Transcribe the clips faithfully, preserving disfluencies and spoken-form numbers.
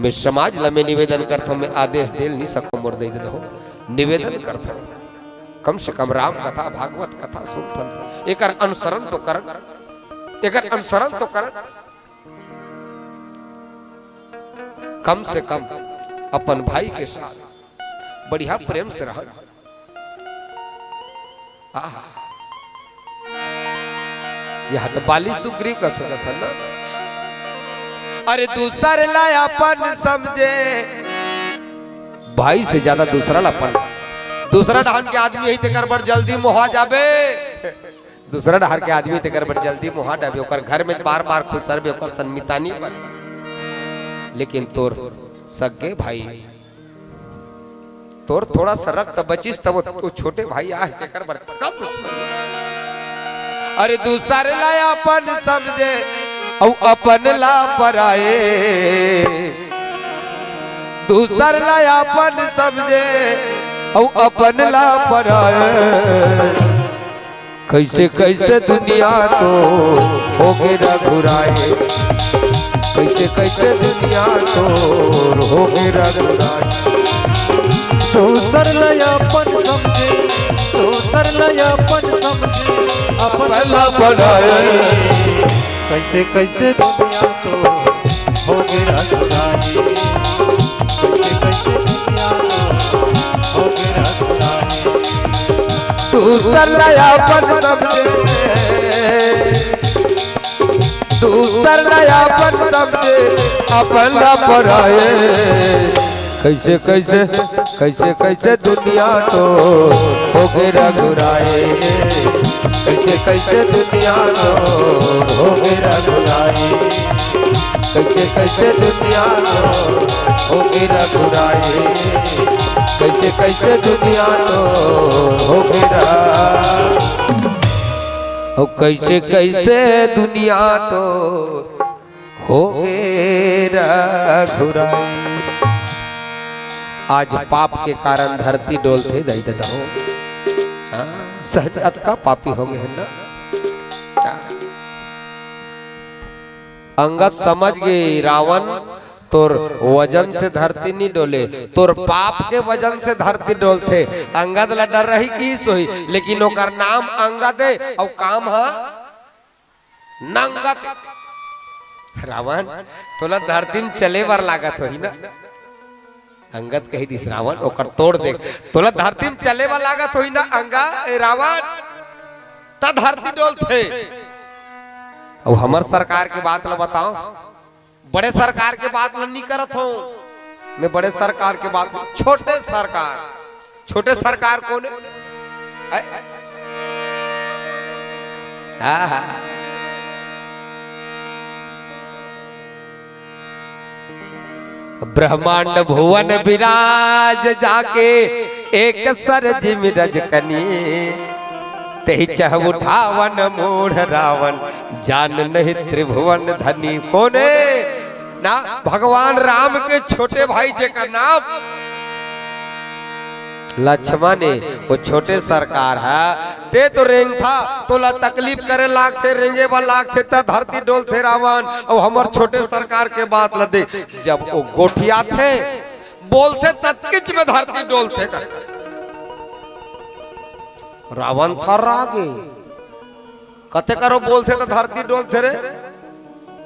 मैं समाज ला मैं निवेदन करथंव, मैं आदेश दे ल नी सकंव, मोर दई ददा हो, निवेदन करथंव, कम से कम राम कथा, भागवत कथा सुनथन, एकर अनुसरण तो करन, एकर अनुसरण तो करन। कम से कम अपन भाई के साथ बढ़िया प्रेम से रहन। आहा। यह तो बाली सुग्रीव का सोचत हन ना। अरे दूसर ला अपन समझे, भाई से ज्यादा दूसरा ला अपन। दूसरा डहर के आदमी हे तेकर बर जल्दी मोहा जाबे, दूसरा डहर के आदमी तेकर बर जल्दी मोहा जाबे, ओकर घर में बार बार खुसरबे, ओकर सन मितानी बन। लेकिन तोर सगे भाई, तोर थोड़ा सा रक्त बचिस त वो, वो छोटे भाई आहे तेकर बर का दुश्मन? अरे दूसर ला अपन समझे अउ अपन ला पराए, दूसर ला अपन समझे अउ अपन ला पराए। कैसे कैसे दुनिया तो होगे रघुराए, कैसे कैसे दुनिया तो होगे रघुराए। दूसर ला अपन समझे, दूसर ला अपन समझे, अपन ला पराए। कैसे कैसे दुनिया तो होगे रघुराए, कैसे कैसे दुनिया तो होगे रघुराए। दूसर ला अपन समझे, दूसर ला अपन समझे, अपन ला पराए। कैसे कैसे, कैसे कैसे दुनिया तो होगे रघुराए, कैसे कैसे दुनिया तो होगे रघुराए, कैसे कैसे दुनिया तो होगे रघुराए, कैसे कैसे दुनिया तो होगे रा-, ओ कैसे कैसे दुनिया तो होगे रघुराए। आज पाप के कारण धरती डोलथे, दई ददा हो। हाँ, सहज अतका पापी होगे हन ना। हाँ। अंगद समझ गे, रावण तोर वजन से धरती नी डोले, तोर पाप के वजन से धरती डोलथे। अंगद ला डर रही कि सोही, लेकिन ओकर नाम अंगद हे अउ काम ह नंगत। रावण, तोला धरती में चले बर लागत होही ना? अंगद कहि दिस, रावण, ओकर तोड़ देख। तोला धरती में चले बर लागत होही ना, अंगा-, ए, रावण, त धरती डोलथे। अब हमर सरकार के बात ल बताओ, बड़े सरकार के बात ल नी करत हों मैं, बड़े सरकार के बात, छोटे सरकार। छोटे सरकार कोन हे? आय? आहा। ब्रह्मांड भुवन विराज जाके, एक सर जिम रज कनी। तेहि चह उठावन मूढ़ रावण, जान नहीं त्रिभुवन धनी। कोन हे? ना, भगवान राम के छोटे भाई जेकर नाम लक्ष्मण हे, वो छोटे सरकार हे। ते तो रेंगथा, तोला तकलीफ करे लागथे, रेंगे बर लागथे, त धरती डोलथे रावण। अउ हमर छोटे सरकार के बात ल दे, जब वो गोठियाथे, बोलथे, ततकिच में धरती डोलथे। रावण थर्रा गे। कथे करो बोलथे त धरती डोलथे रे।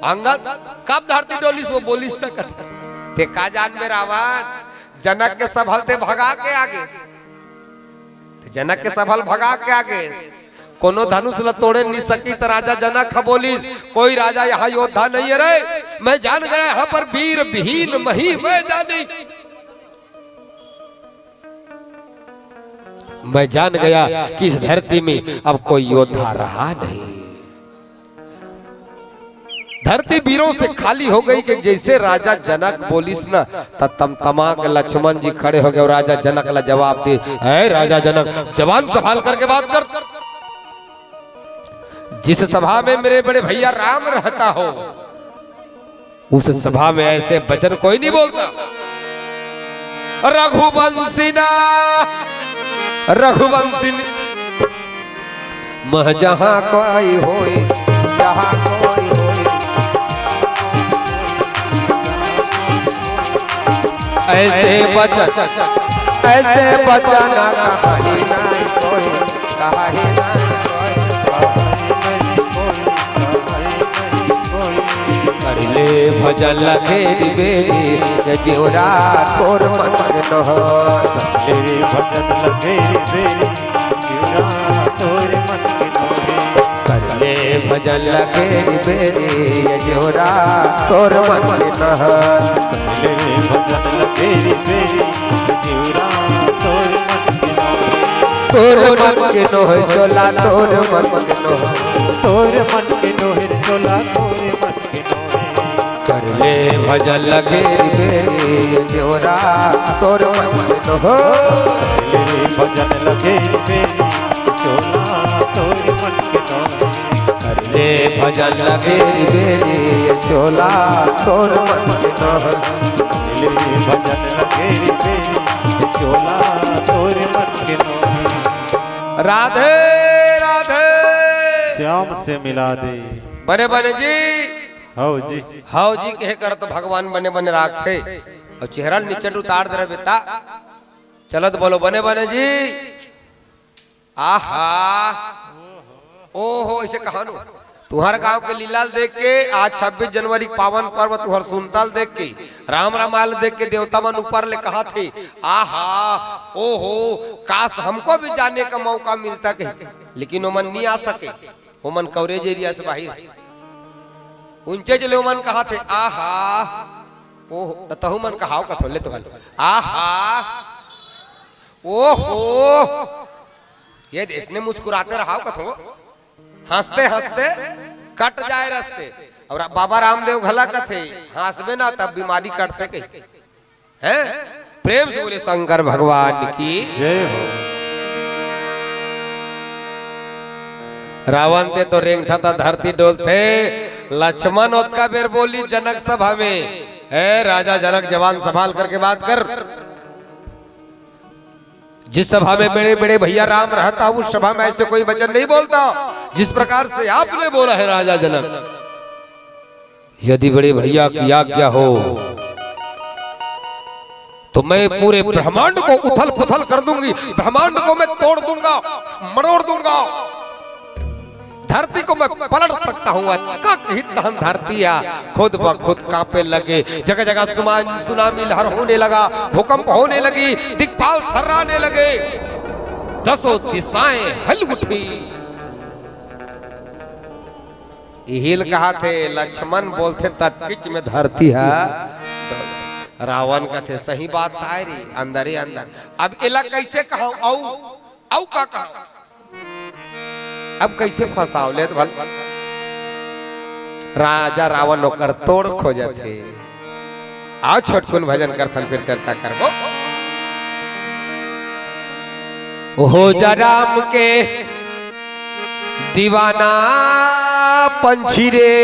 अंगद, कब धरती डोलिस, वो बोलिस त कथे। ते का जानबे रावण, जनक के सभा ल ते भगा के आगे। ते जनक के सभा ल भगा के आगे। कोनो धनुष ल तोड़े नी सकी त राजा जनक ह बोलिस, कोई राजा यहाँ योद्धा नहीं है रे। मैं जान गया यहाँ पर वीर विहीन मही मैं जानी। मैं जान गया कि इस धरती में अब कोई योद्धा रहा नहीं। धरती वीरों से खाली हो गई कि जैसे राजा जनक बोलिस न, त तमतमा के लक्ष्मण जी खड़े हो गए और राजा जनक ला जवाब दे, "ऐ राजा जनक, जबान संभाल करके बात कर। जिस सभा में मेरे बड़े भैया राम रहता हो, उस सभा में ऐसे वचन कोई नहीं बोलता।" रघुवंशी ना, रघुवंशी न-, मह जहाँ कोई होए, जहाँ कोई होए। ऐसे बचन, ऐसे बचन कहाही नहीं कोई, कहाही नहीं कोई। कर ले भजन लगे रे बेरी, ये जिउरा तोर मन के नोहर। कर ले भजन लगे रे बेरी, जिउरा तोर मन के नोहर। कर ले भजन लगे रे बेरी, ये जिउरा तोर मन के नोहर। कर ले भजन लगे रे बेरी, जिउरा तोर मन के नोहर। तोर मन के नोहर चोला, तोर मन के नोहर। तोर मन के नोहर चोला, तोर मन के नोहर। कर ले भजन लगे रे बेरी, जिउरा तोर मन के नोहर। कर ले भजन लगे रे बेरी, चोला तोर मन के नोहर। कर ले भजन लगे रे बेरी, चोला तोर मन के नोहर। कर ले भजन लगे रे बेरी, चोला तोर मन के नोहर। राधे राधे। श्याम से मिला दे। बने बने जी। हव जी। हव जी कहे कर तो भगवान बने बने राखथे। अउ चेहरा ल निचट उतार दे रे बेटा। चलत बोलो बने बने जी। आहा, ओहो, ऐसे कहानो। तुहर गांव के लीला ल देख के, आज छब्बीस जनवरी के पावन पर्व तुहर सुनता ल देख के, राम रामायण ल देख के देवता मन ऊपर ले कहत हे, आहा, ओहो, काश हमको भी जाने का मौका मिलता कहीं, लेकिन ओमन नी आ सके। ओमन coverage area से बाहिर हे। उंचे जले ओमन कहत हे, आहा, ओहो, त तहू मन कहाव कथो ले तो हल। आहा, ओहो, ये देश ने मुस्कुराते रहाव कथो, हंसते हंसते कट जाए रस्ते। अउ बाबा रामदेव घला कथे, हंसबे ना तब बीमारी कटथे कही। हैं? प्रेम से बोले शंकर भगवान की। जय हो। रावण ते तो रेंगथा त धरती डोलथे, लक्ष्मण ओतका बेर बोली जनक सभा में, ए राजा जनक, जबान संभाल करके बात कर। जिस सभा में बड़े बड़े भैया राम रहता, उस सभा में ऐसे कोई वचन नहीं बोलता जिस प्रकार से आपने बोला है राजा जनक। यदि बड़े भैया की आज्ञा हो तो मैं पूरे ब्रह्मांड को उथल पुथल कर दूंगी, ब्रह्मांड को मैं तोड़ दूंगा, मरोड़ दूंगा, धरती को मैं पलट सकता हूं। अतका कहित तहन धरती ह खुद ब खुद कांपे लगे, जगह जगह सुमा-, सुनामी लहर होने लगा, भूकंप होने लगी, दिक्पाल थर्राने लगे, दसों दिशाएं हिल उठी। इही ल कहाथे लक्ष्मण बोलथे ततकिच में धरती ह। रावण कथे सही बात ताय रे, अंदरे अंदर। अब एला कैसे कहाव? अउ, अउ का कहाव? अब कैसे फंसाव ले भल? राजा रावण ओकर तोड़ खोजत हे। आओ छोटकुन भजन करथन, फिर चर्चा करबो। हो जा राम के दीवाना पंछी रे,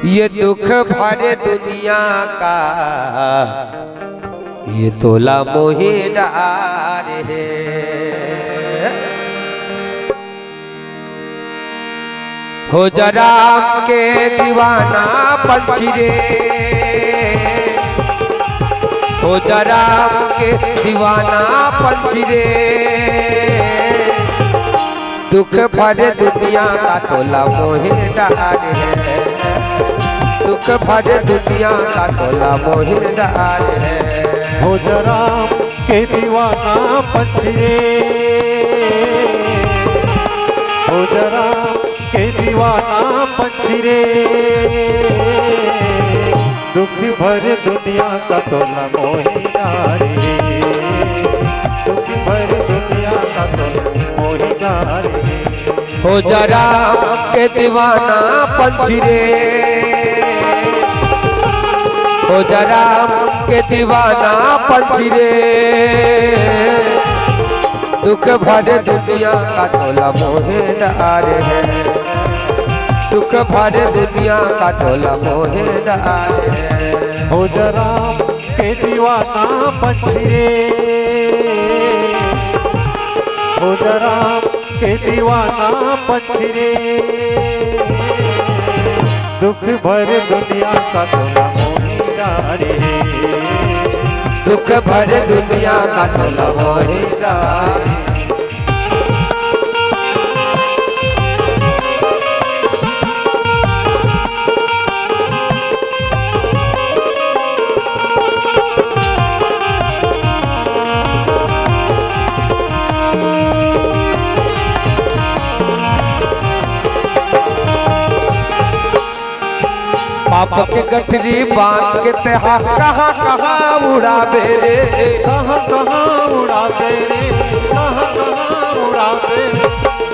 ये दुख भरे दुनिया का, ये तोला मोहे डारे हे। हो जा राम के दीवाना पंछी रे, हो जा राम के दीवाना पंछी रे, दुख भरे दुनिया का तोला मोहे डारे हे, दुख भरे दुनिया का तोला मोहे डारे हे। हो जा राम के दीवाना पंछी रे, हो जा राम के दीवाना पंछी रे, दुख भरे दुनिया का तोला मोहे डारे हे, दुख भरे दुनिया का तोला मोहे डारे हे। हो जा राम के दीवाना पंछी रे, हो जा राम के दीवाना पंछी रे, दुख भरे दुनिया का तोला मोहे डारे हे, दुख भरे दुनिया का तोला मोहे डारे हे। हो जा राम के दीवाना पंछी रे, हो जा राम के दीवाना पंछी रे, दुख भर दुनिया का तोला मोही डारे। दुख भर दुनिया का तोला मोही डारे। पाप के गठरी बांध के तेहा कहाँ कहाँ उड़ाबे रे। कहाँ कहाँ उड़ाबे रे, कहाँ कहाँ उड़ाबे।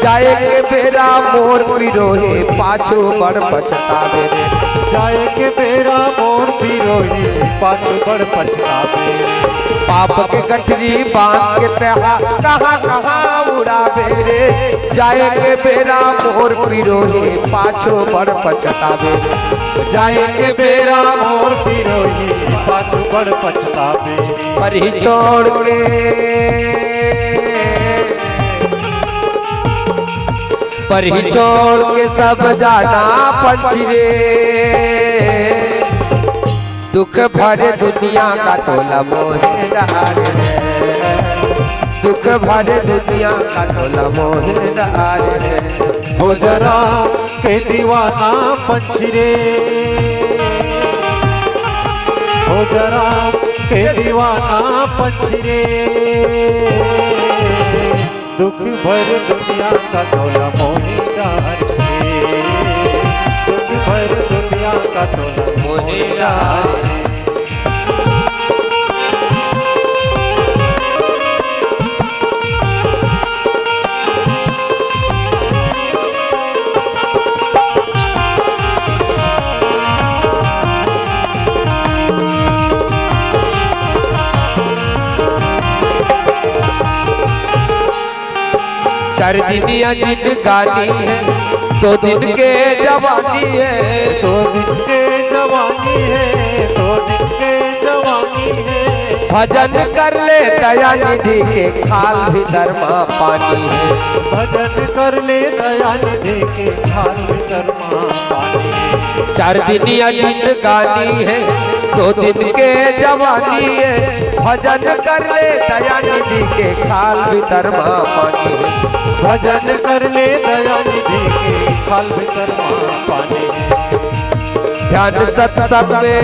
जाए के बेरा मोर पिरोहे पाछू बड़ पछताबे रे। जाए के बेरा मोर पिरोहे पाछू बड़ पछताबे रे। पाप के गठरी बांध के तेहा कहाँ कहाँ उड़ाबे रे। जाए के बेरा मोर पिरोहे पाछू बड़ पछताबे। जाए के बेरा मोर पिरोही पाछू बड़ पछताबे। परही छोड़ के, परही छोड़ के सब जाना पंछी रे। दुख भरे दुनिया का तोला मोहे डारे है। दुख भरे दुनिया का तोला मोहे डारे है। हो जरा के दीवाना पंछी रे। हो जरा के दीवाना पंछी रे। दुख भर दुनिया का तोला मोही डारे। दुख भर दुनिया का तोला मोही डारे। चार दिन या जिंदगानी है, दो दिन के जवानी है। दो दिन के जवानी है, दो दिन के जवानी है। भजन कर ले दया निधि के, खाल भीतर मा पानी है। भजन कर ले दया निधि के, खाल भीतर मा पानी है। चार दिन या जिंदगानी है, दो दिन के जवानी है। भजन कर ले दया निधि के, खाल भीतर मा पानी है। भजन कर ले दया निधि के, खाल भीतर मा पानी है। ध्यान सत्संग में,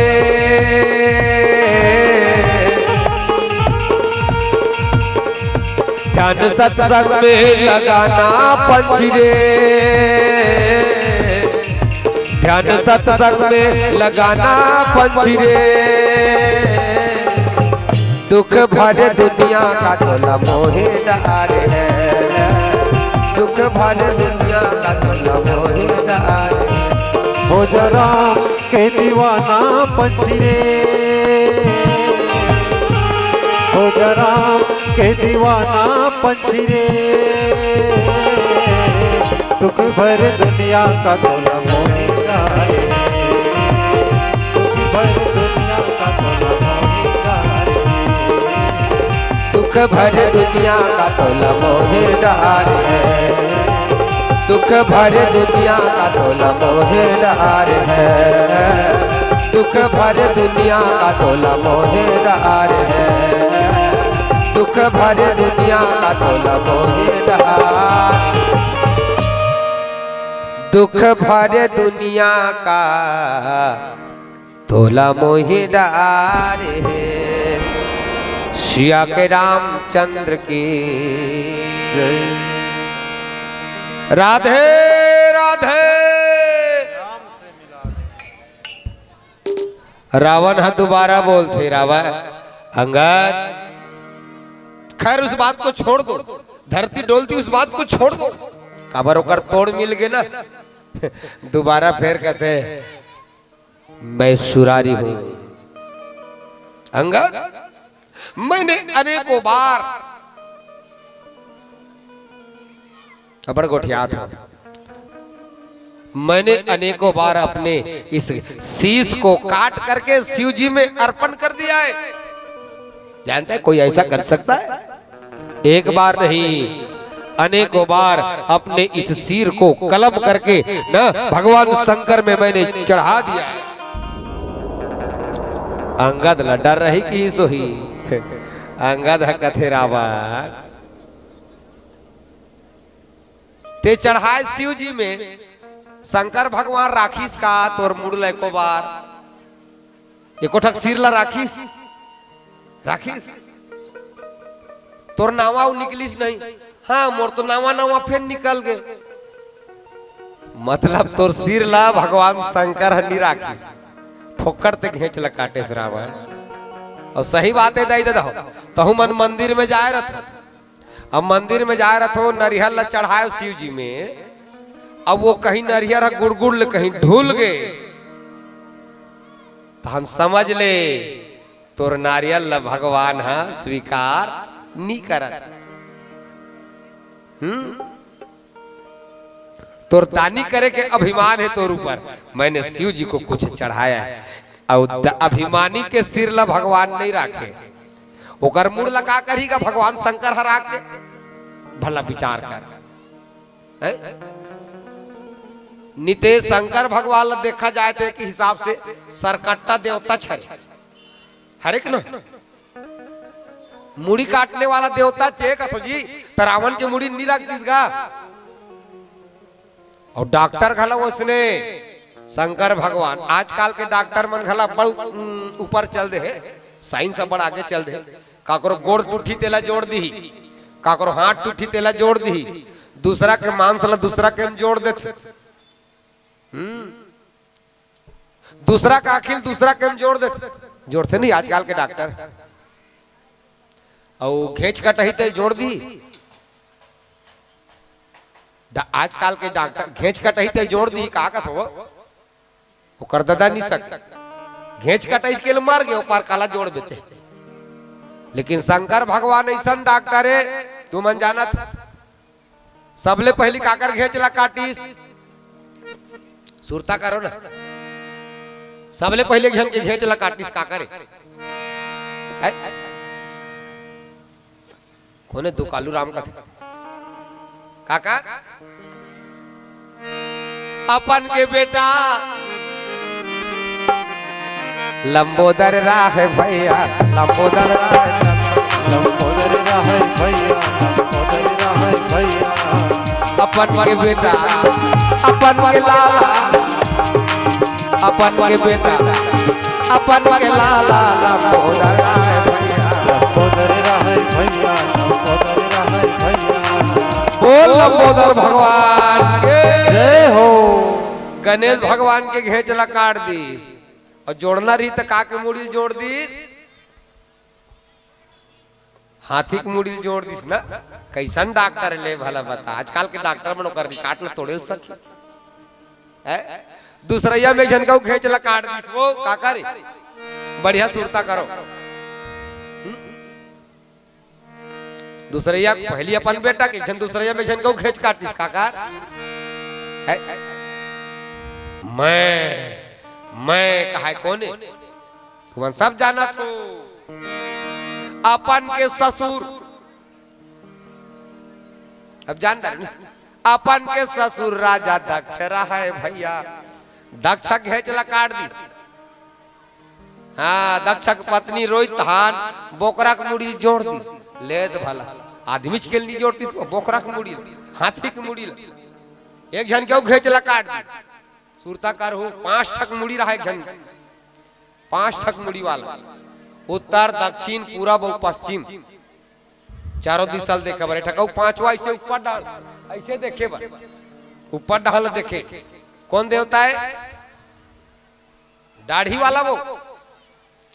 ध्यान सत्संग में लगाना पंछी रे। ध्यान सत्संग में लगाना पंछी रे। दुख भरे दुनिया का तोला मोहे डारे है। दुख भरे दुनिया का तोला मोहे डारे। हो जरा के दीवाना पंछी रे। हो जरा के दीवाना पंछी रे। दुख भर दुनिया का तोला मोही डारे। दुख भर दुनिया का तोला मोही डारे। दुख भर दुनिया का तोला मोही डारे। दुख भर दुनिया का तोला मोही डारे। दुख भर दुनिया का तोला मोही डारे। दुख भर दुनिया का तोला मोही डारे। दुख भर दुनिया का तोला मोही डारे। सिया के रामचंद्र की जय। राधे राधे। रावण ह दोबारा बोलथे, रावण, अंगद, खैर, उस बात को छोड़ दो, धरती डोलती, उस बात को छोड़ दो, काबर ओकर तोड़ मिल गे ना। दोबारा फेर कहथे, मैं सुरारी हूं अंगद, मैंने अनेकों बार, अबड़ गोठियात हूं, मैंने अनेकों बार अपने इस शीश को काट करके शिव जी में अर्पण कर दिया है। जानता है कोई ऐसा कर सकता है? एक बार नहीं, अनेकों बार अपने इस सिर को कलम करके न भगवान शंकर में मैंने चढ़ा दिया है। अंगद ला डर रही कि सोही। अंगद ह कथे, रावण, ते चढ़ाए शिव जी में, शंकर भगवान राखिस का तोर मुड़ ल एको बार? एको ठक सिर ला राखिस? राखिस? तोर नावा अउ निकलिस नहीं। हाँ, मोर तो नावा नावा फेर निकल गे। मतलब तोर सिर ला भगवान शंकर ह नी राखिस, फोकट ते घेंच ला काटेस रावण। अउ सही बात हे दाई ददा हो, तहू मन मंदिर में जाए रथो, अब मंदिर में जाए रथो, नरिहर ला चढ़ाए शिव जी में, अब वो कहीं नरिहर ह गुड़गुड़ ले कहीं ढुल गे, तहन समझ ले तोर नारियल ला भगवान ह स्वीकार नी करत। हम्म, तोर दानी करे के अभिमान हे तोर ऊपर, मैंने शिव जी को कुछ चढ़ाया है। अउ द-, अभिमानी के सिर ला भगवान नहीं राखे, ओकर मुड़ ला का करही गा भगवान शंकर हरा के? भला विचार कर, हैं? निते शंकर भगवान ला देखा जाए तो एक हिसाब से सरकट्टा देवता छरे, हरे के ना? मुड़ी काटने वाला देवता चे कथो जी, त रावण के मुड़ी नी रख दिस गा। अउ डॉक्टर घला ओसने, शंकर भगवान, आजकल के डॉक्टर मन घला बड़, उम, ऊपर चल दे हे, साइंस ह बड़ आगे चल दे हे। काकरो गोड़ टूटही तेला जोड़ दिही, काकरो हाथ टूटही तेला जोड़ दिही, दूसरा के मांस ला दूसरा के म जोड़ देथे। हम्म, दूसरा का अखिल दूसरा के म जोड़ देथे, जोड़थे नहीं आजकल के डॉक्टर। अउ घेंच कटही तेल जोड़ दी। डा-, आजकल के डॉक्टर घेंच कटही तेल जोड़ दी, का कथो? ओकर ददा नहीं सक। घेंच कटही के ले मर गे, ओकर काला जोड़ बेते। लेकिन शंकर भगवान ऐसन डॉक्टर हे, तुमन जानत, सबले पहली काकर घेंच ला काटिस? सुरता करो ना। सबले पहले एक झन के घेंच ला काटिस काकर हे? हैं? कोने दो कालू राम का? काका? अपन के बेटा लंबोदर राहे भैया, लंबोदर राहे, लंबोदर राहे भैया, लंबोदर राहे भैया। अपन के बेटा, अपन के लाला, अपन के बेटा, अपन के लाला, लंबोदर राहे भैया, लंबोदर राहे भैया, लंबोदर राहे भैया। बोल लंबोदर भगवान के जय हो। गणेश भगवान के घेंच ला काट दी। अउ जोड़ना रही त का के मुड़ी ल जोड़ दिस? हाथी के मुड़ी ल जोड़ दिस ना। कैसन डॉक्टर ले भला बता, आजकल के डॉक्टर मन ओकर रिकॉर्ड ल तोड़े ल सकही। हैं? दूसरैया में एक झन के अउ घेंच ला काट दिस, वो काकर हे? बढ़िया सुरता करो। हम्म? दूसरैया पहली अपन बेटा के, एक झन दूसरैया में एक झन के अउ घेंच काट दिस काकर। हैं? मैं, मैं कहाय कोने? तुमन सब जानत हो। अपन के ससुर, अब जान डारे ना, अपन के ससुर राजा दक्ष रहे भैया, दक्ष घेंच ला काट दिस। हाँ, दक्ष के पत्नी रोई तहान बोकरा के मुड़ी जोड़ दिस। ले त भला, आदमी के नी जोड़ दिस, बोकरा के मुड़ी, हाथी के मुड़ी। एक झन के अउ घेंच ला काट दिस। सुरता करहू, पांच ठक मुड़ी रहा एक झन, पांच ठक मुड़ी वाला, उत्तर, दक्षिण, पूरब अउ पश्चिम, चारों दिशा ल देखे बर। एक ठक अउ पांचवा ऐसे ऊपर डाल, ऐसे देखे बर, ऊपर डाल देखे। कौन देवता हे? दाढ़ी वाला वो।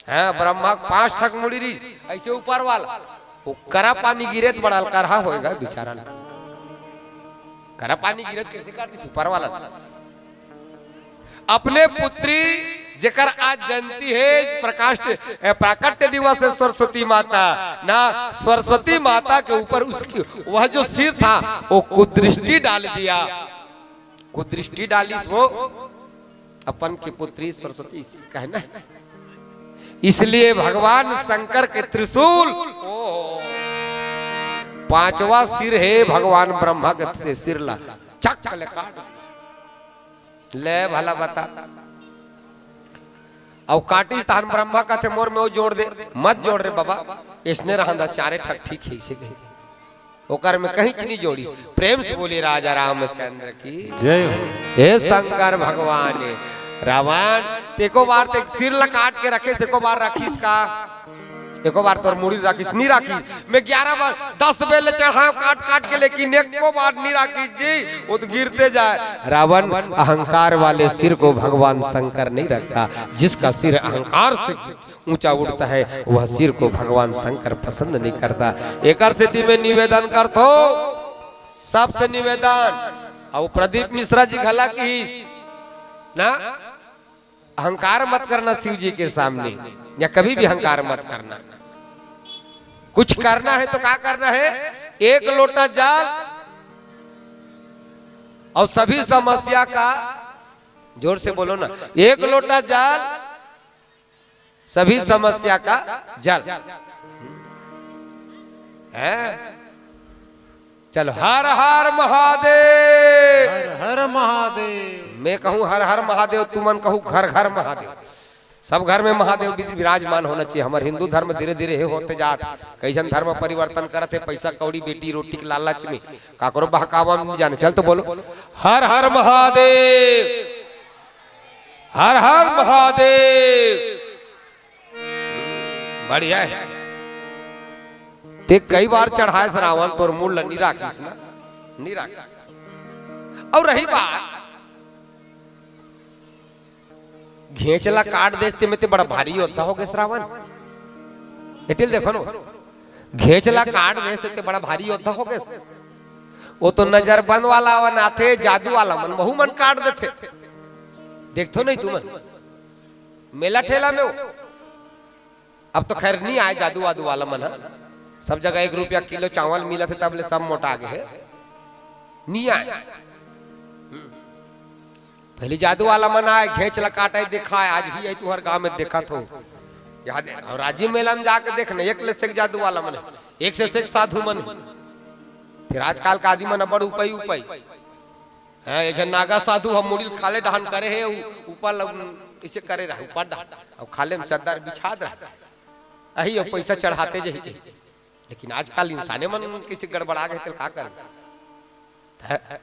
हाँ, ब्रह्मा के पांच ठक मुड़ी रहिस, ऐसे ऊपर वाला। वो करा पानी गिरे त बड़ा करहा होएगा बेचारा। करा पानी गिरे त कैसे कर दिस ऊपर वाला? अपने पुत्री जेकर आज जयंती हे, प्रकाश, ए, प्राकट्य दिवस हे सरस्वती माता ना, सरस्वती माता के ऊपर उसकी, वह जो सिर था, वो कुदृष्टि डाल दिया। कुदृष्टि डालिस वो, अपन की पुत्री सरस्वती इसी कहना है। इसलिए भगवान शंकर के त्रिशूल, ओहो, पांचवा सिर हे भगवान ब्रह्मा के, ते सिर ला चक ले काट दिस। ले भला बता, अउ काटिस तहान ब्रह्मा कथे, "मोर में वो जोड़ दे।" "मत जोड़ रे बाबा, इसने रहन दा, चारे ठक ठीक हे।" इसे कही ओकर में कहीं नहीं जोड़िस। प्रेम से बोले राजा रामचंद्र की जय हो। हे शंकर भगवान, रावण, ते एको बार ते सिर ला काट के रखे, से एको बार रखिस का? एको बार तोर मुड़ी राखिस, नहीं राखिस। मैं ग्यारह बार, दस बेर ले चढ़ाव काट काट के, लेकिन एको बार नहीं राखिस जी, वो तो गिरते जाए। रावण, अहंकार वाले सिर को भगवान शंकर नहीं रखता। जिसका सिर अहंकार से ऊंचा उठता है, वह सिर को भगवान शंकर पसंद नहीं करता। एकर सेती मैं निवेदन करथो, सबसे निवेदन, अउ प्रदीप मिश्रा जी घला किहिस ना, अहंकार मत करना शिव जी के सामने, या कभी भी अहंकार मत करना। कुछ करना है तो का करना है? एक लोटा जल और सभी समस्या का, जोर से बोलो ना, एक लोटा जल, सभी समस्या का जल। हैं? चलो, हर हर महादेव। हर हर महादेव। मैं कहूँ हर हर महादेव, तुमन कहू घर घर महादेव। सब घर में महादेव विराजमान होना चाहिए। हमर हिंदू धर्म धीरे धीरे हे होते जात, कइसन धर्म परिवर्तन करत हे, पैसा कौड़ी, बेटी रोटी के लालच में काकरो बहकावा में नहीं जाने। चल तो बोलो, हर हर महादेव, हर हर महादेव। बढ़िया है। ते कई बार चढ़ाए से रावण, तोर मूड़ ल नी राखिस ना, नी राखिस। अउ रही बात, घेंच ला काट देस ते में ते बड़ा भारी योद्धा हो गेस रावण। एतिल देखो न, घेंच ला काट देस ते, ते बड़ा भारी योद्धा हो गेस। वो तो नजरबंद वाला मन आथे, जादू वाला मन, वहू मन काट देथे। देखथो नहीं तुमन मेला ठेला में वो। अब तो खैर नहीं आए जादू वादू वाला मन ह। सब जगह एक रुपया किलो चावल मिलत हे, तब ले सब मोटा गे हे। नहीं आए। हम्म। पहले जादू वाला मन आए, घेंच ला काटे, दिखाए, आज भी यही तुहर गांव में देखत हो। याद है? और राजीव मेला में जाके देखना, एक ले से एक जादू वाला मन हे, एक से से एक साधु मन हे। फिर आजकल का आदमी मन बड़ उपाई, उपाई। हाँ, एक झन नागा साधु ह मुड़ी ल खाल्हे डहन करे हे, उ-, ऊपर ल-, इसे करे रहे, ऊपर डहन। अब खाल्हे में चद्दर बिछात रहे। अही अब पैसा चढ़ाते जही के। लेकिन आजकल इंसाने मन कइसे गड़बड़ा गे, तेल का करे? त-,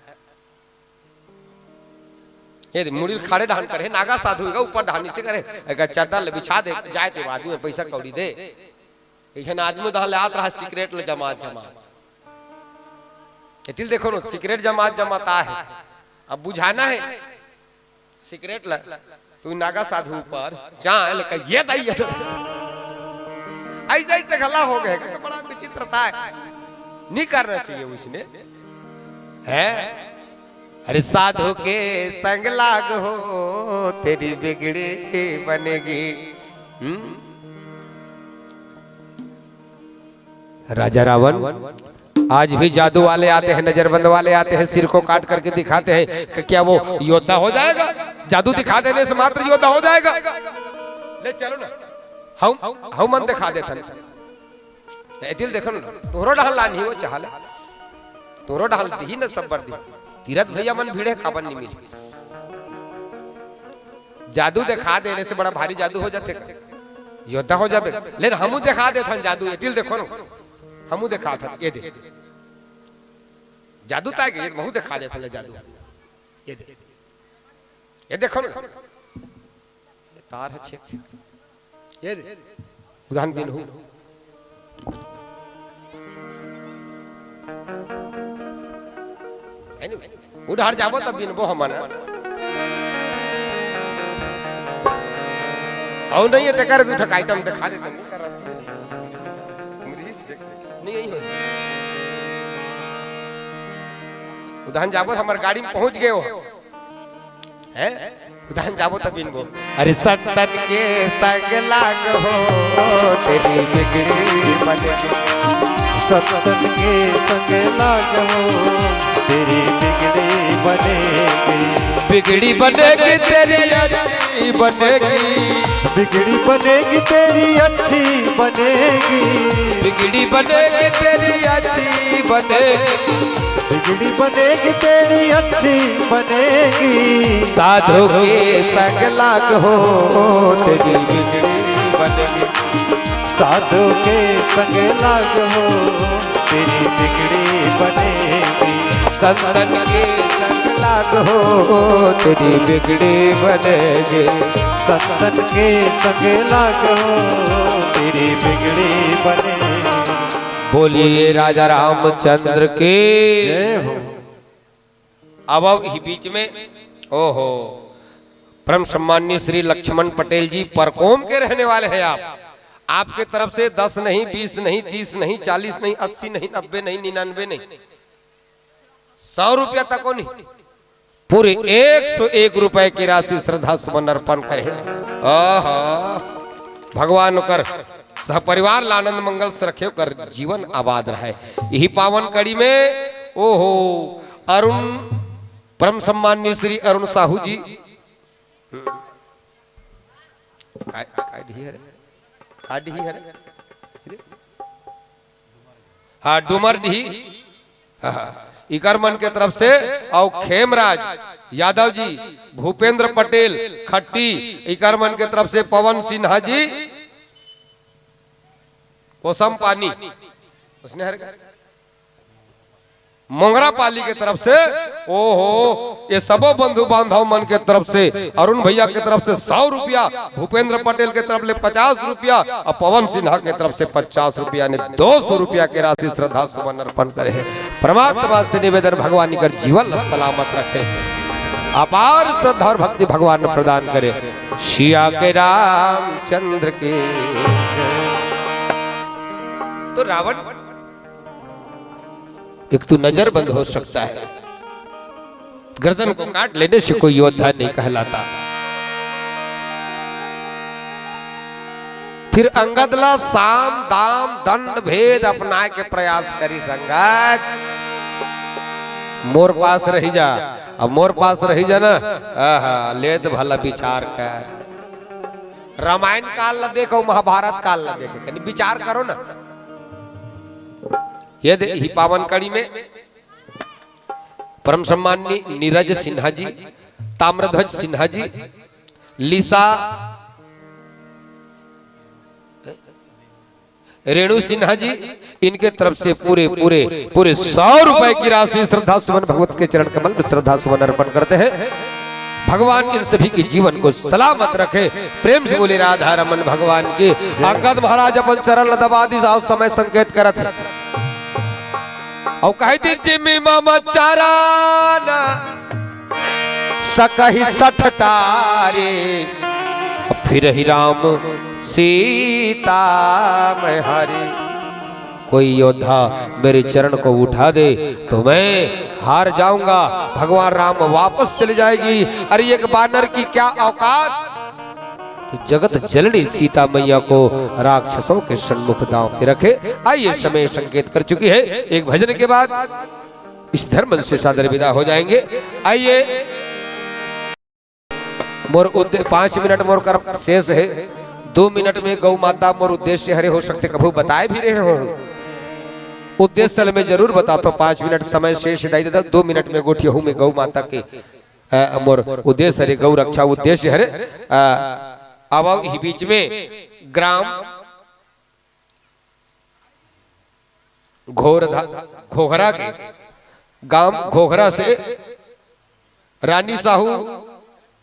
ये दे, मुड़ी ल खाल्हे डहन करे, नागा साधु का ऊपर डहन इसे करे, अगर चद्दर ल बिछा दे, जाए ते आदमी पैसा कौड़ी दे। एक झन आदमी उधार ले आत रहा, सिगरेट ले जमात जमात। एतिल देखो न, सिगरेट जमात जमात आहे। अब बुझाना हे सिगरेट ले, तू नागा साधु ऊपर जा, ले कह, "ये दई, ये दई।" ऐसे ऐसे घला हो गे, तो बड़ा विचित्रता हे। नहीं करना चाहिए उसने। हैं? अरे साधु के संग लाग हो, तेरी बिगड़ी बनेगी। हम्म? राजा रावण, आज भी जादू वाले आते हैं, नजरबंद वाले आते हैं, सिर को काट करके दिखाते हैं कि क्या वो योद्धा हो जाएगा? जादू दिखा देने से मात्र योद्धा हो जाएगा? ले चलो ना, हम, हम मन दिखा देथन। एतिल देखन, तोहरो डहल लानही वो चाहले। तोहरो डहल दिही न, सब्बर दिही। तीरथ भैया मन भीड़े काबर नहीं मिली। जादू दिखा देने से बड़ा भारी जादू हो जाथे का? योद्धा हो जाबे। लेकिन हमू दिखा देथन जादू, एतिल देखो न। हमू दिखाथन, ये दे। जादू ताय के, ये महू दिखा देथन जादू। ये दे। ये देखो न। तार ह छेक। ये दे, उधान बिनहू। है नी? उधार जाबो तब बिनबो हमन। अउ नहीं है, तेकर दू ठक आइटम दिखा देते हैं। नहीं, यही है। उधान जाबो, हमर गाड़ी में पहुंच गए हो। हैं? उधान जाबो तब बिनबो। अरे संतन के संग लाग हो, तेरी बिगड़ी बनेगी। संतन के संग लाग हो, तेरी बिगड़ी बनेगी। बिगड़ी बनेगी तेरी अच्छी बनेगी। बिगड़ी बनेगी तेरी अच्छी बनेगी। बिगड़ी बनेगी तेरी अच्छी बनेगी। बिगड़ी बनेगी तेरी अच्छी बनेगी। साधु के संग लाग हो तेरी बिगड़ी बनेगी। साधु के संग लाग हो तेरी बिगड़ी बनेगी। संतन के संग लाग हो तेरी बिगड़ी बनेगी। संतन के संग लाग हो तेरी बिगड़ी बनेगी। बोलिए राजा रामचंद्र की। जय हो। अब अब ही बीच में, ओहो, परम सम्माननीय श्री लक्ष्मण पटेल जी परकोम के रहने वाले हैं आप। आपके तरफ से दस नहीं, बीस नहीं, तीस नहीं, चालीस नहीं, अस्सी नहीं, नब्बे नहीं, निन्यानवे नहीं, सौ रुपया तक नहीं, पूरे एक सौ एक रुपए की राशि श्रद्धा सुमन अर्पण करे। आहा, भगवान ओकर सपरिवार ला आनंद मंगल से रखे, ओकर जीवन आबाद रहे। यही पावन कड़ी में, ओहो, अरुण, परम सम्माननीय श्री अरुण साहू जी, काय, काय ढी हरे? का ढी हरे? हाँ, डूमर ढी। हाँ, इकर मन के तरफ से, और खेमराज यादव जी, भूपेंद्र पटेल खट्टी, इकर मन के तरफ से पवन सिन्हा जी, कोसम पानी, उसने हर मोंगरा पाली के तरफ से, ओहो, ये सबो बंधु बांधव मन के तरफ से, अरुण भैया के तरफ से सौ रुपया, भूपेंद्र पटेल के तरफ ले पचास रुपया और पवन सिन्हा के तरफ से पचास रुपया ने दो सौ रुपया के राशि श्रद्धा सुमन अर्पण करे हैं। परमात्मा से निवेदन, भगवान इकर जीवन ला सलामत रखे, अपार श्रद्धा और भक्ति भगवान प्रदान करे। सिया के रामचंद्र के। तो रावण एक तो नजरबंद हो सकता है, गर्दन को काट लेने से कोई योद्धा नहीं कहलाता। फिर अंगद ला साम दाम दंड भेद अपनाए के प्रयास करी संगत। मोर पास रही जा, अब मोर पास रही जा ना, आहा, लेत भला विचार कर। रामायण काल ला देखो, महाभारत काल ला देखो, कनी विचार करो ना। ये दे, ही पावन कड़ी में परम सम्माननीय नीरज सिन्हा जी, ताम्रध्वज सिन्हा जी, लिसा रेणु सिन्हा जी, इनके तरफ से पूरे पूरे पूरे सौ रुपए की राशि श्रद्धा सुमन भगवत के चरण कमल में श्रद्धा सुमन अर्पण करते हैं। भगवान इन सभी के जीवन को सलामत रखे। प्रेम से बोले राधा रमन भगवान के। अंगद महाराज अपन चरण ल दबा दी, आओ समय संकेत करत है। और कह दी, "जिमि मम चरण सकहि सठ टारे, फिरहि राम सीता मैं हारे।" कोई योद्धा मेरे चरण को उठा दे तो मैं हार जाऊंगा, भगवान राम वापस चले जाएगी। अरे, एक बानर की क्या औकात, जगत जननी सीता मैया को राक्षसों के सन्मुख दांव पे रखे। आइए, समय संकेत कर चुकी है, एक भजन के बाद इस धर्म से सादर विदा हो जाएंगे। आइए, मोर उद्दे-, पाँच मिनट मोर कर शेष है, दो मिनट में गौ माता मोर उद्देश्य हरे, हो सकते कभू बताए भी रहे हो, उद्देश्य ल मैं जरूर बताता हूँ। पाँच मिनट समय शेष दाई दादा, दो मिनट में गोठिया हूँ मैं गौ माता के, अ, मोर उद्देश्य हरे, गौ रक्षा उद्देश्य हरे। अ, अब ही बीच में ग्राम घोरधा, घोघरा के, गांव घोघरा से रानी साहू,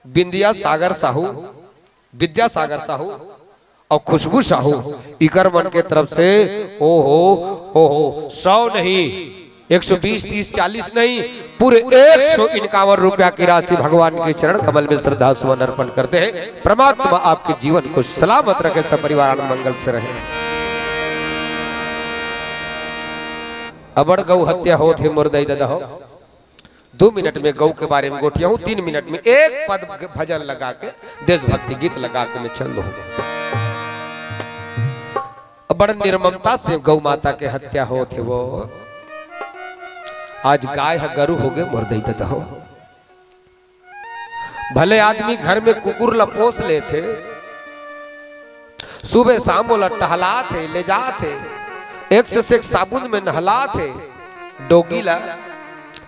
बिंदिया सागर साहू, विद्यासागर साहू और खुशबू साहू, इकर मन के तरफ से, ओहो, ओहो, सौ नहीं, एक सौ बीस, तीस, चालीस नहीं, पूरे एक सौ इक्यावन रुपया की राशि भगवान के चरण कमल में श्रद्धा सुमन अर्पण करते हैं। परमात्मा आपके जीवन को सलामत रखे, सपरिवार आनंद मंगल से रहे। अबड़ गौ हत्या होत हे मोर दाई ददा हो। दो मिनट में गौ के बारे में गोठिया हूँ, तीन मिनट में एक पद भजन लगा के, देशभक्ति गीत लगा के मैं चल दूँ। बड़ निर्ममता से गौ माता के हत्या होत हे वो। आज गाय ह गरु हो गए मोर दाई ददा हो। भले आदमी घर में कुकुर ला पोस लेथे, सुबह शाम ओला टहलाथे, ले जाथे, एक से एक साबुन में नहलाथे, डोगी ला,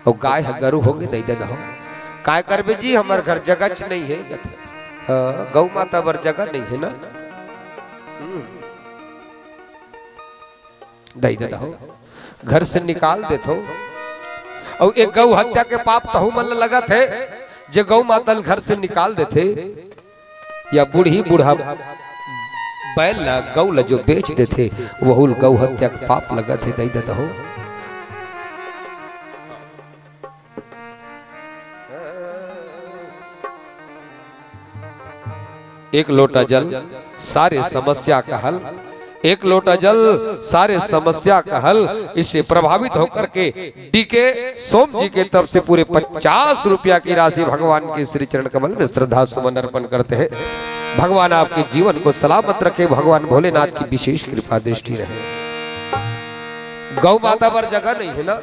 अउ गाय ह गरू होगे दई दे दहो। काय करबे जी, हमर घर जगह च नइ हे। हाँ, गौ माता बर जगह नइ हे ना। हम्म। दई दे दहो, घर से निकाल देथो। अउ एक गौ हत्या के पाप तहू मन ल लगत हे, जे गौ माता ल घर से निकाल देथे, या बूढ़ी बूढ़ा बैल ला, गौ ला जो बेच देथे, वहू ल गौ हत्या के पाप लगत हे, दई दे दहो। एक लोटा जल, सारे समस्या का हल। एक लोटा जल, सारे समस्या का हल। इससे प्रभावित होकर के डीके सोम जी के तरफ से पूरे पचास रुपया की राशि भगवान के श्री चरण कमल में श्रद्धा सुमन अर्पण करते हैं। भगवान आपके जीवन को सलामत रखे, भगवान भोलेनाथ की विशेष कृपा दृष्टि रहे। गौ माता बर जगह नइ हे ना,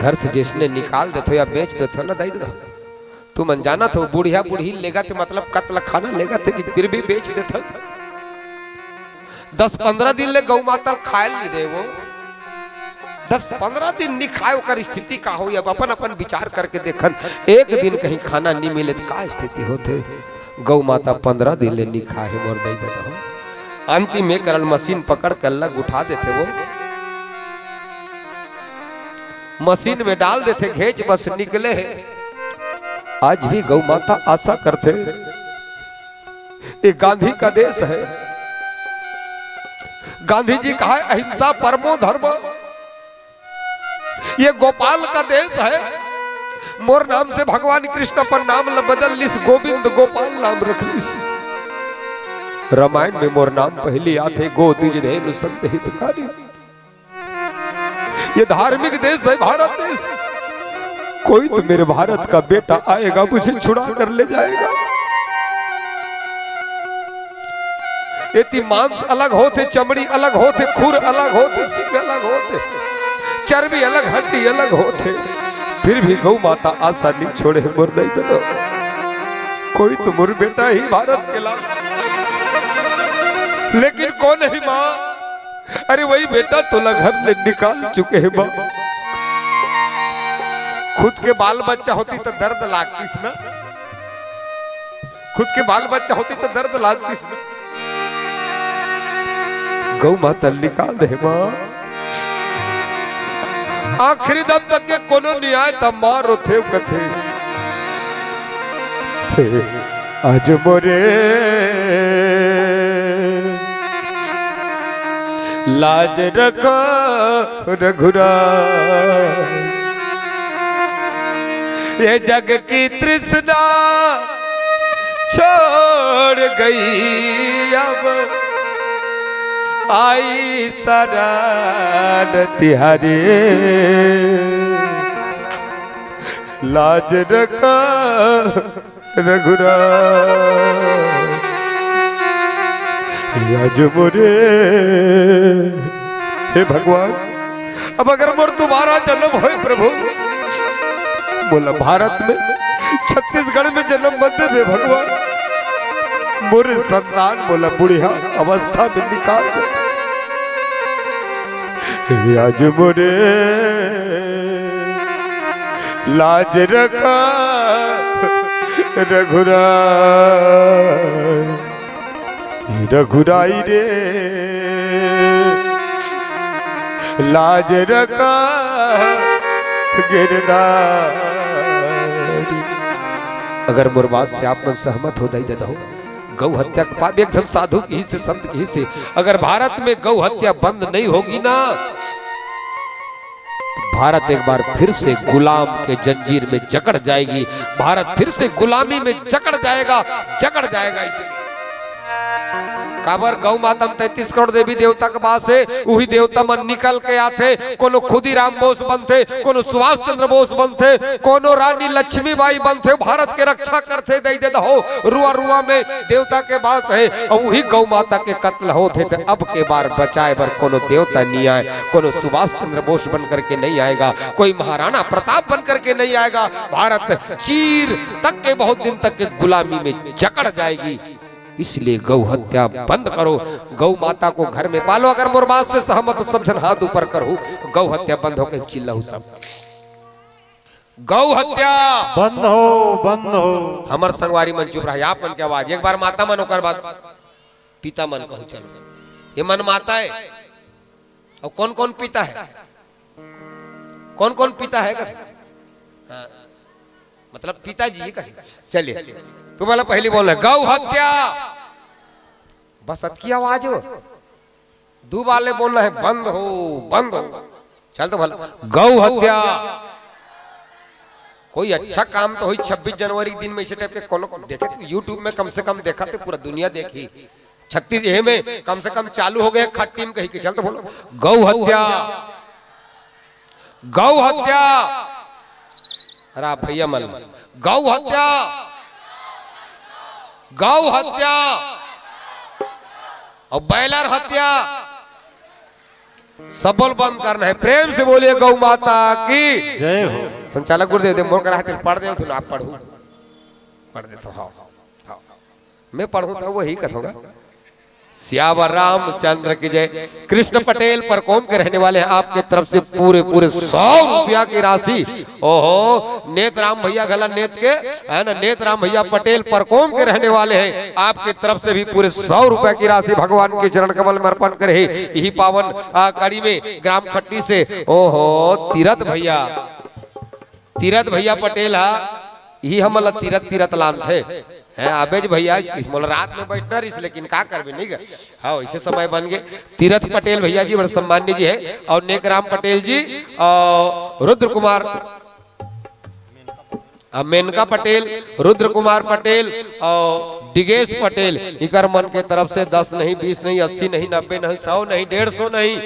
घर से जइसने निकाल देथो या बेच देथो ना, दई देथो। तुमन जानत हो, बुढ़िया बूढ़ी लेगथे, मतलब कत्ल खाना लेगथे कि फिर भी बेच देथन। दस पंद्रह दिन ले गौ माता ल खाए ल नइ दे वो। दस पंद्रह दिन नइ खाए, ओकर स्थिति का होही, अब अपन अपन विचार करके देखन, एक दिन कहीं खाना नइ मिले त का स्थिति होथे। गौ माता पंद्रह दिन ले नइ खाए हे, मोर दई ददा हो। अंतिम में करल मशीन पकड़ के अलग उठा देथे वो। मशीन में डाल देथे, घेंच बस निकले हे। आज भी गौ माता आशा करथे, ये गांधी का देश है। गांधी जी कहा है, "अहिंसा परमो धर्म।" ये गोपाल का देश है। मोर नाम से भगवान कृष्ण अपन नाम ल बदल लिस, गोविंद गोपाल नाम रख लिस। रामायण में मोर नाम पहली आथे, गो द्विज धेनु संत हितकारी। ये धार्मिक देश है भारत देश। कोई तो मेरे भारत का बेटा आएगा, मुझे छुड़ा कर ले जाएगा। एती मांस अलग होथे, चमड़ी अलग होथे, खुर अलग होथे, सिंग अलग होथे, चर्बी अलग, हड्डी अलग होथे, फिर भी गौ माता आशा नइ छोड़े, मोर दई ददा। कोई तो मोर बेटा ही भारत के लाल। लेकिन कोन हे माँ? अरे वही बेटा तोला घर ले निकाल चुके हे माँ। खुद के बाल बच्चा होती त दर्द लागतिस ना, खुद के बाल बच्चा होती त दर्द लागतिस ना। गौ माता ल निकाल दे हे माँ। आखिरी दम तक के कोनो नइ आय त माँ रोथे कथे, हे आज मोरे लाज रखो रघुराई, ये जग की तृष्णा छोड़ गई अब, आई शरण तिहारी। लाज रखो रघुराई, आज मोरे, हे भगवान, अब अगर मोर दोबारा जन्म होय प्रभु, मोला भारत में, छत्तीसगढ़ में जन्म मत देबे भगवान। मोर संतान मोला बुढ़िया अवस्था में निकाल दे। हे आज मोरे लाज रखो रघुराई, रघुराई रे, लाज रखो गिरधारी। अगर मोर बात से आप मन सहमत हो, दई ददा हो, गौ हत्या के पाप, एक झन साधु किहिसे, संत किहिसे, अगर भारत में गौ हत्या बंद नहीं होगी ना, भारत एक बार फिर से गुलाम के जंजीर में जकड़ जाएगी, भारत फिर से गुलामी में जकड़ जाएगा, जकड़ जाएगा। इसलिए काबर गौ माता म तैंतीस करोड़ देवी देवता के बास हे, उही देवता मन निकल के आथे, कोनो खुदीराम बोस बनथे, कोनो सुभाष चंद्र बोस बनथे, कोनो रानी लक्ष्मीबाई बनथे, भारत के रक्षा करथे, दई दे दहो, रुआ रुआ में देवता के बास हे, अउ उही गौ माता के कत्ल होथे, त अब के बार बचाए बर कोनो देवता नइ आय, कोनो सुभाष चंद्र बोस बन करके नहीं आएगा, कोई महाराणा प्रताप बन करके नहीं आएगा। भारत चीर तक के, बहुत दिन तक के गुलामी में जकड़ जाएगी। इसलिए गौ हत्या बंद करो, गौ माता को घर में पालो। अगर मोर बात से सहमत हो, सब झन हाथ ऊपर करहू, गौ हत्या बंद हो, कहीं चिल्लाहू सब। गौ हत्या बंद हो, बंद हो। हमर संगवारी मन चुप रहा, आप मन के आवाज। एक बार माता मन, ओकर बाद पिता मन कहू। चलो, ये मन माता हे, अउ कौन कौन पिता हे? कौन कौन पिता हे कथे? हाँ, मतलब पिताजी कथे। चलिए, तू बोला, पहली बोलना, गौ हत्या। बस अतकी आवाज हो, दू बार ले बोलना हे, बंद हो, बंद हो। चल तो भला, गौ हत्या। कोई अच्छा काम तो होही, छब्बीस जनवरी के दिन में इसे टाइप के कोनो देखे, YouTube में कम से कम देखा तो पूरा दुनिया देखी। छत्तीस, एह में कम से कम चालू हो गए खट टीम कही के। चल तो बोलो, गौ हत्या, गौ हत्या। अरे आप भैया मन, गौ हत्या, गौ हत्या, अउ बैलर हत्या, सब बोल बंद करना हे। प्रेम से बोलिए, गौ माता की। जय हो। संचालक गुरुदेव दे मोर करा हाथ पढ़ दे, आप पढ़ू, पढ़ दे तो। हाँ, हाँ, हाँ। मैं पढ़ूं तो वही कथूंगा। सियावर रामचंद्र की जय। कृष्ण पटेल परकोम के रहने वाले हैं, आपके तरफ से पूरे पूरे सौ रुपया की राशि। ओहो, नेत राम भैया घला नेत के, है ना, नेत राम भैया पटेल परकोम के रहने वाले हैं, आपके तरफ से भी पूरे सौ रुपया की राशि भगवान के चरण कमल में अर्पण करे हे। यही पावन, आ, कड़ी में ग्राम खट्टी से, ओहो, तीरथ भैया, तीरथ भैया पटेल हा, यही हमन ला तीरथ, तीरथ लानथे। हैं, आबेज भैया, इस, इस मोला रात में बैठना रहिस, लेकिन का करबे, नहीं गा? हाँ, इसे समय बन गए। तीरथ पटेल भैया जी बड़े सम्मान्य जी हे, अउ नेकराम पटेल जी, अउ रुद्र कुमार, अ, मेनका पटेल, रुद्र कुमार पटेल, अउ डिगेश पटेल, इकर मन के तरफ से दस नहीं, बीस नहीं, अस्सी नहीं, नब्बे नहीं, सौ नहीं, डेढ़ सौ नहीं,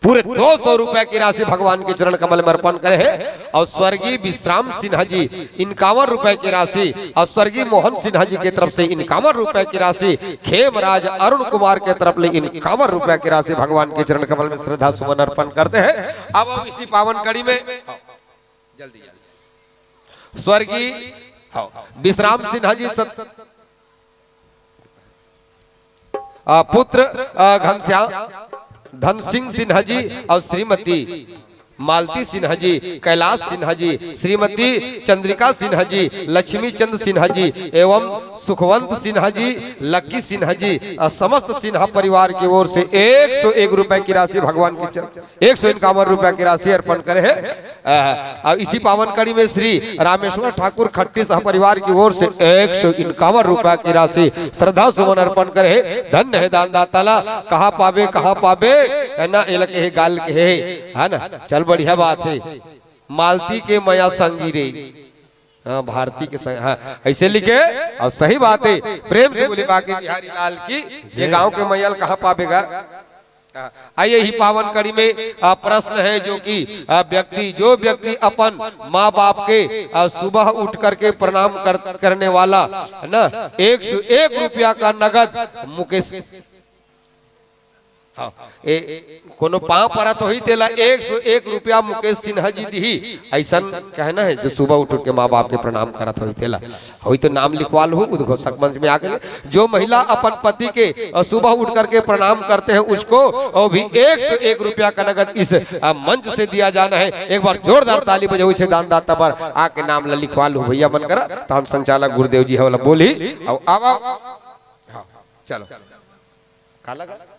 पूरे दो सौ रुपया की राशि भगवान के चरण कमल में अर्पण करे हे। अउ स्वर्गीय विश्राम सिन्हा जी इनकावन रुपया की राशि, अउ स्वर्गीय मोहन सिन्हा जी के तरफ से इनकावन रुपया की राशि, खेमराज अरुण कुमार के तरफ ले इनकावन रुपया की राशि भगवान के चरण कमल में श्रद्धा सुमन अर्पण करते हैं। अब हम इसी पावन कड़ी में, जल्दी, जल्दी, स्वर्गीय, हाँ, विश्राम सिन्हा जी सत-, आ, पुत्र, आ, घनश्याम, धन सिंह सिन्हा जी अउ श्रीमती मालती सिन्हा जी, कैलाश सिन्हा जी, श्रीमती चंद्रिका सिन्हा जी, लक्ष्मी चंद सिन्हा जी एवं सुखवंत सिन्हा जी, लक्की सिन्हा जी, अउ समस्त सिन्हा परिवार की ओर से एक सौ एक रुपए की राशि भगवान के चरण, एक सौ इक्यावन रुपया की राशि अर्पण करे हे। अ, अउ इसी पावन कड़ी में श्री रामेश्वर ठाकुर खट्टी सह परिवार की ओर से एक सौ इक्यावन रुपया की राशि श्रद्धा सुमन अर्पण करे हे। धन्य हे दानदाता ला, कहाँ पाबे, कहाँ पाबे, है ना, एला कहे गाल के हे, है ना। चल, बढ़िया बात हे, मालती के मया संगी रे। हाँ, भारती के संग, हाँ, ऐसे लिखे। अउ सही बात हे, प्रेम से बोले बांके बिहारी लाल की। ये गांव के मया ल कहाँ पाबे गा? हाँ, आइए, यही पावन कड़ी में, आ, प्रश्न है जो कि, आ, व्यक्ति, जो व्यक्ति अपन माँ बाप के, आ, सुबह उठ करके प्रणाम कर, करने वाला, है ना, एक सौ एक रुपया का नगद मुकेश, हाँ, ए, कोनो पाँव परत होही, तेला एक सौ एक रुपया मुकेश सिन्हा जी दिही। ऐसन कहना है, जो सुबह उठ के माँ बाप के प्रणाम करत होही, तेला। होई तो नाम लिखवा लहू, उद्घोषक मंच में आके। जो महिला अपन पति के, अ, सुबह उठ करके प्रणाम करते हैं, उसको, वो भी एक सौ एक रुपया का नगद इस, अ, मंच से दिया जाना है। एक बार जोरदार ताली बजाओ इसे दानदाता पर, आके नाम ला लिखवा लहू भैया मन करा, तहन संचालक गुरुदेव जी हे वाला बोली। अब, अब, अब, हाँ, चलो। का लगा?